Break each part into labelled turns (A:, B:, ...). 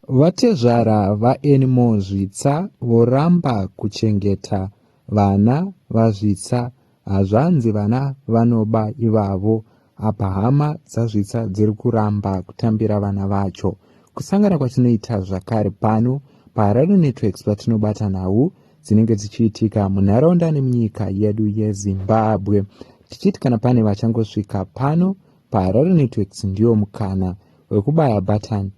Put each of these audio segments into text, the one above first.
A: Vatezvara vaAnymore Zvitsa voramba kuchengeta vana vaZvitsa hazvanzi vana vanoba ivavo apa hama dzaZvitsa dziri kuramba kutambira vana vacho. Kusangana kwatinoita zvakare pano paHarare Networks patinobata nhau dzinenge dzichiitika munharaunda nemunyika yedu yeZimbabwe. Tichiti kana pane vachangosvika pano paHarare Networks ndiwo mukana wekubaya button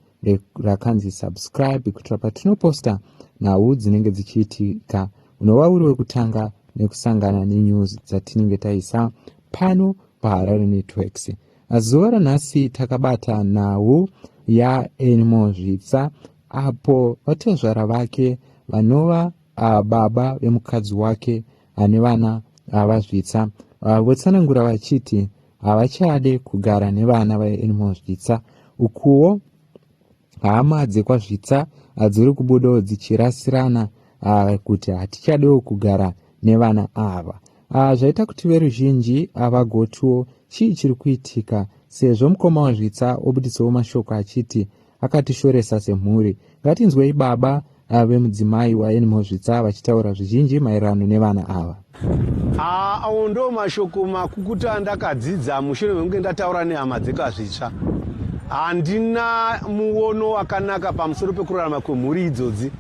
A: rakanzi subscribe kuitira patinoposta nhau dzinenge dzichiitika unova uri wekutanga nekusangana nenews dzatinenge taisa pano paHarare Networks. Zuva ranhasi takabata nhau yaAnymore Zvitsa apo vatezvara vake vanova baba vemukadzi wake ane vana vaZvitsa votsanangura vachiti havachade kugara nevana vaAnymore Zvitsa. Ukuwo hama dzekwaZvitsa dziri kubudawo dzichirasirana kuti hatichadewo kugara nevana ava. Zvaita kuti veruzhinji vagotiwo chii chiri kuitika sezvo mukoma waZvitsa obudisawo mashoko achiti akatishoresa semhuri. Ngatinzwei baba vemudzimai waAnymore Zvitsa vachitaura zvizhinji maererano nevana ava.
B: Awo ndo mashoko makukutu andakadzidza mushure mekunge ndataura nehama dzekwaZvitsva. Handina muono wakanaka pamusoro pekurarama kwemhuri idzodzi.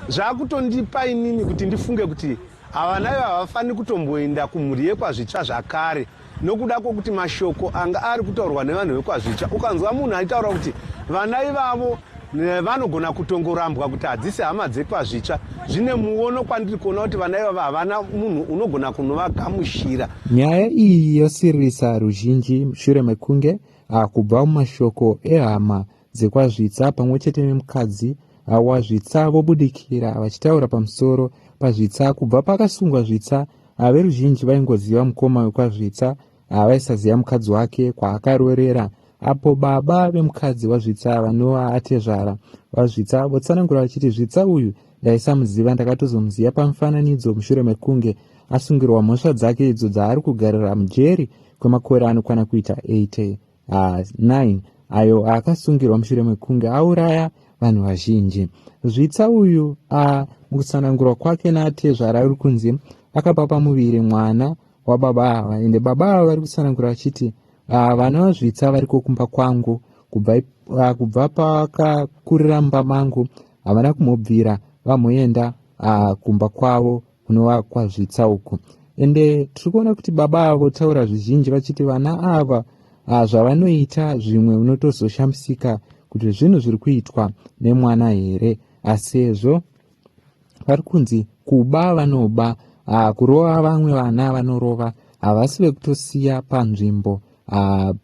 B: Zvakutondipa inini kuti ndifunge kuti havana ivo havafaniri kutomboenda kumhuri yekwaZvitsva zvakare nokuda kwokuti mashoko anga ari kutaurwa nevanhu vekwaZvitsva, ukanzwa munhu achitaura kuti vana ivavo vanogona kutongorambwa kuti hadzisi hama dzekwaZvitsva, zvine muono kwandiri kuona kuti vana ivava havana munhu unogona kunovagamushira.
A: Nyaya iyi yosiririsa ruzhinji mushure mekunge kubva mumashoko ehama dzekwaZvitsa pamwe chete nemukadzi waZvitsa vobudikira vachitaura pamusoro paZvitsa. Kubva pakasungwa Zvitsa, veruzhinji vaingoziva mukoma wekwaZvitsa, vaisaziva mukadzi wake kwaakaroorera. Apo baba vemukadzi waZvitsa vanova atezvara vaZvitsa votsanangura vachiti Zvitsa uyu ndaisamuziva, ndakatozomuziva pamufananidzo mushure mekunge asungirwa mhosva dzake idzo dzaari kugarira mujeri kwemakore anokwana kuita 89 ayo akasungirwa mushure mekunge auraya vanhu vazhinji. Zvitsa uyu mukutsanangurwa kwake naatezvara ari kunzi akapa pamuviri mwana wababa ava, ende baba ava vari kutsanangura vachiti vana vaZvitsa variko kumba kwangu kubva pakakurira mumba mangu, havana kumubvira vamboenda kumba kwavo kunova kwaZvitsa uku. Ende tiri kuona kuti baba ava votaura zvizhinji vachiti vana ava zvavanoita zvimwe unotozoshamisika kuti zvinhu zviri kuitwa nemwana here, asezvo vari kunzi kuba vanoba, kurova vamwe vana vanorova, havasi vekutosiya panzvimbo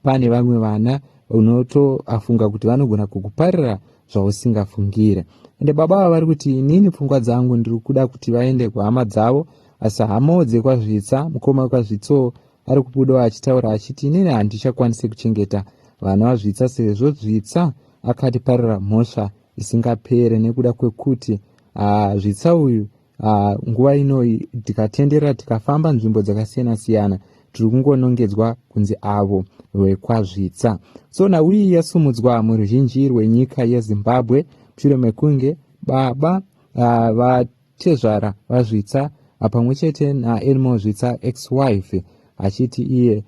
A: pane vamwe vana, unotoafunga kuti vanogona kukuparira zvausingafungire. Ende baba ava vari kuti inini pfungwa dzangu ndiri kuda kuti vaende kuhama dzavo, asi hamawo dzekwaZvitsa, mukoma wekwaZvitsawo ari kubudawo achitaura achiti inini handichakwanise kuchengeta vana vaZvitsa sezvo Zvitsa akatiparira mhosva isingapere nekuda kwekuti Zvitsa uyu nguva inoyi tikatenderera tikafamba nzvimbo dzakasiyana siyana tiri kungonongedzwa kunzi avo vekwaZvitsa. So nhau iyi yasumudzwa muruzhinji rwenyika yeZimbabwe mushure mekunge baba vatezvara vaZvitsa pamwe chete naAnymore Zvitsa ex-wife achiti iye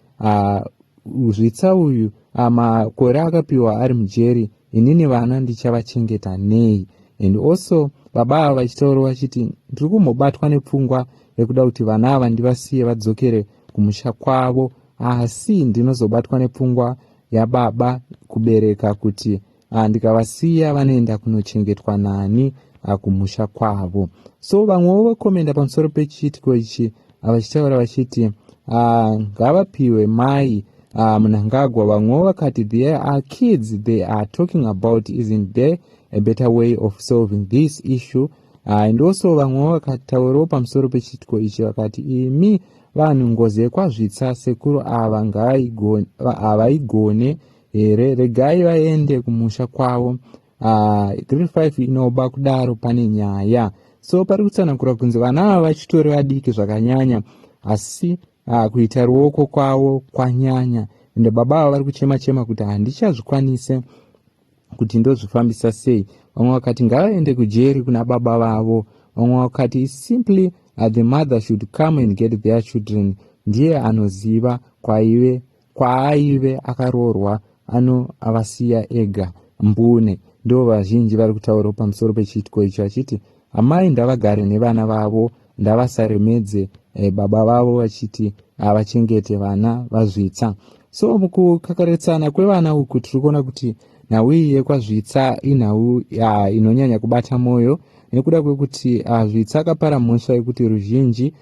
A: Zvitsa uyu makore akapiwa ari mujeri, inini vana ndichavachengeta nei? And also baba ava vachitaura vachiti ndiri kumbobatwa nepfungwa yekuda kuti vana ava ndivasiye vadzokere kumusha kwavo, asi ndinozobatwa nepfungwa yababa kubereka kuti ndikavasiya vanoenda kunochengetwa nani kumusha kwavo. So vamwewo vokomenda pamusoro pechiitiko ichi vachitaura vachiti ngavapiwe mai Mnangagwa. Vamwewo vakati there are kids they are talking about, isn't there a better way of solving this issue? And also vamwewo vakataurawo pamusoro pechiitiko ichi vakati imi vanhu ngozi yekwaZvitsa sekuru ava havaigone here, regai vaende kumusha kwavo. Grade 5 inoba kudaro pane nyaya. So pari kutsanangura kunzi vana ava vachitori vadiki zvakanyanya, asi kuita ruoko kwavo kwanyanya, ende baba ava vari kuchema chema kuti handichazvikwanise kuti ndozvifambisa sei. Vamwe vakati ngavaende kujeri kuna baba vavo. Vamwe vakati simply the mother should come and get their children, ndiye anoziva kwaive kwaaive akaroorwa, anovasiya ega mbune. Ndo vazhinji vari kutaurawo pamusoro pechiitiko icho, achiti amai ndavagare nevana vavo, ndavasaremedze baba vavo, vachiti havachengete vana vaZvitsa. So mukukakaretsana kwevana uku, tiri kuona kuti nhau iyi yekwaZvitsa inhau inonyanya kubata mwoyo, nekuda kwekuti Zvitsa akapara mhosva yekuti ruzhinji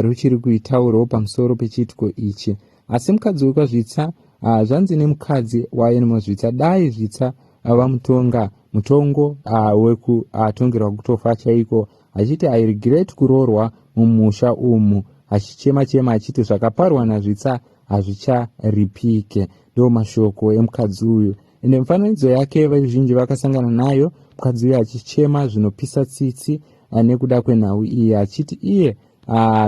A: ruchiri kuitaurawo pamusoro pechiitiko ichi. Asi mukadzi wekwaZvitsa, zvanzi nemukadzi waAnymore Zvitsa, dai Zvitsa vamutonga mutongo wekutongerwa kutofa chaiko, achiti, "I regret kuroorwa mumusha umu," achichema chema achiti zvakaparwa naZvitsa hazvicharipike. Ndo mashoko emukadzi uyu. Ende mifananidzo yake vazhinji vakasangana nayo, mukadzi uyu achichema zvinopisa tsitsi nekuda kwenhau iyi, achiti iye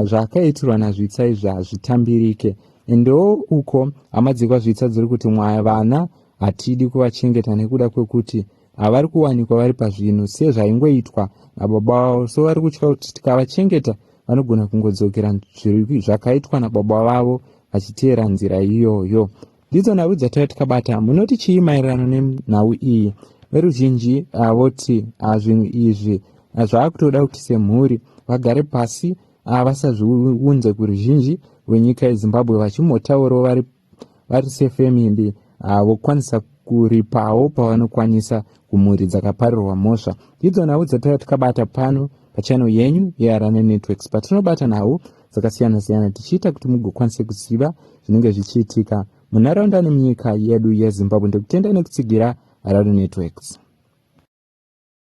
A: zvakaitirwa naZvitsa izvi hazvitambirike. Endewo uko hama dzekwaZvitsa dziri kuti vana hatidi kuvachengeta nekuda kwekuti havari kuwanikwa vari pazvinhu sezvaingoitwa nababa vavo. So vari kutya kuti tikavachengeta vanogona kungodzokera zvakaitwa nababa vavo, vachiteera nzira iyoyo. Ndidzo nhau dzatava tikabata. Munoti chii maererano nenhau iyi? Veruzhinji voti zvinhu izvi zvaakutoda kuti semhuri vagare pasi, vasazviunze kuruzhinji rwenyika yeZimbabwe, vachimbotaurawo vari sefamily, vokwanisa kuripawo pavanokwanisa kumhuri dzakaparirwa mhosva. Ndidzo nhau dzatava tikabata pano pachannel yenyu yeHarare Networks, patinobata nhau dzakasiyana-siyana, tichiita kuti mugokwanise kuziva zvinenge zvichiitika munharaunda nemunyika yedu yeZimbabwe. Ndokutenda nekutsigira Harare Networks.